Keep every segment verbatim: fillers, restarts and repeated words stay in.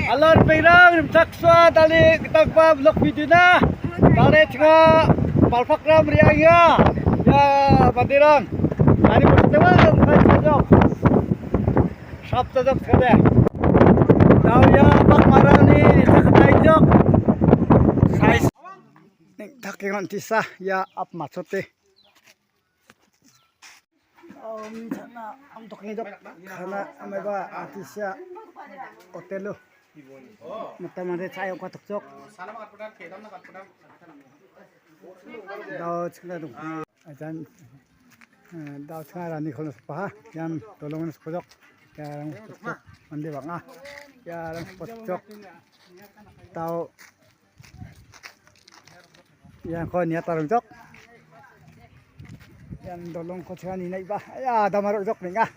Halo, ripengrang, rimchaksoa dale gitaba blok video-na. Dale chinga balpakram re·angenga. Ia, manderang. Ani bosta ba, bukan saja. Sap saja sekali. Tahu ya, bak marani, ni tak katai jok. Size. Ning tak yang tisa, ya, ap machote. Om chana, om tokni jok. Khana ameba atisia hotelo. Mata mande chai ongka tokjok. Dao chikna dong. Ajan, eh, dao chikna rani khol sokbaha. Ian dolong sokjok. Iarang sokjok. Mande bang·a. Iarang sokjok. Dao Ian ko niata rongjok. Ian dolong ko chinga ni naiba. Ya, dama rongjok ninga.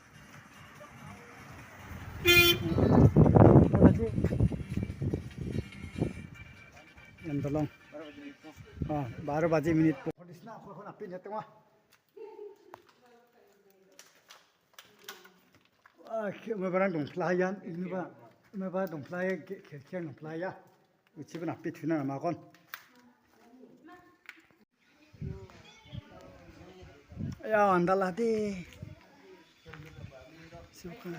Ian dolong. Ah, baru baji minit. Ah, ke-, umai barang dongpla ian, ini ba, umai ba dongpla ia, ke-, ke-, ke dongpla ia. Uchi ba napi tuna nama kon. Ya, andala de. Suka.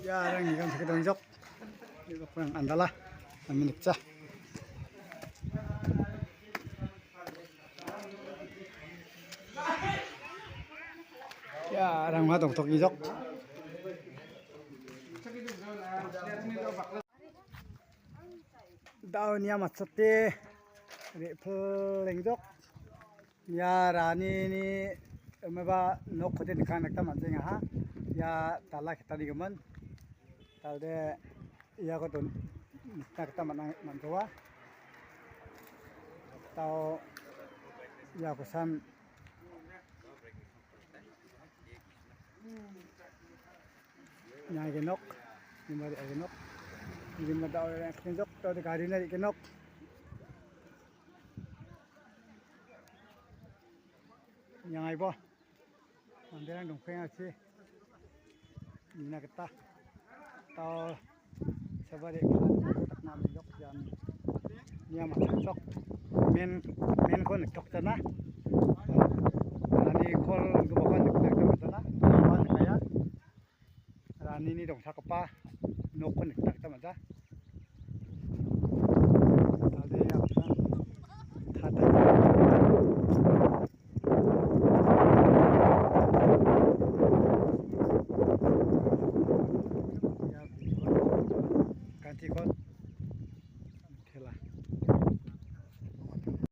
Ya, orang ikan sakit dongjok. Ini kurang andala. Kami niksa. Ya, rangma dongtok ijok. Dao nia matchote re·pil lengjok. Ia ranini umeba nokkode nikna gita man·jengaha. Ia dala ketanigimin. Talde iako don-, nikna gita man-, man·jawa. Tao ia kosan nang·genok, nimari agenok, nimari dao yang kenjok, tao de gari nari kenok. Yang aibo. Manderang dongpengachi. Nina gita. Tao sabari dakna mijok jan. Nia masuk. Men, men kon tok tana. Ani kol gubakon tok tana. Kaya. Ranini dongsakgipa nokko nikna gita man·a. Dal·dea apsan tatai.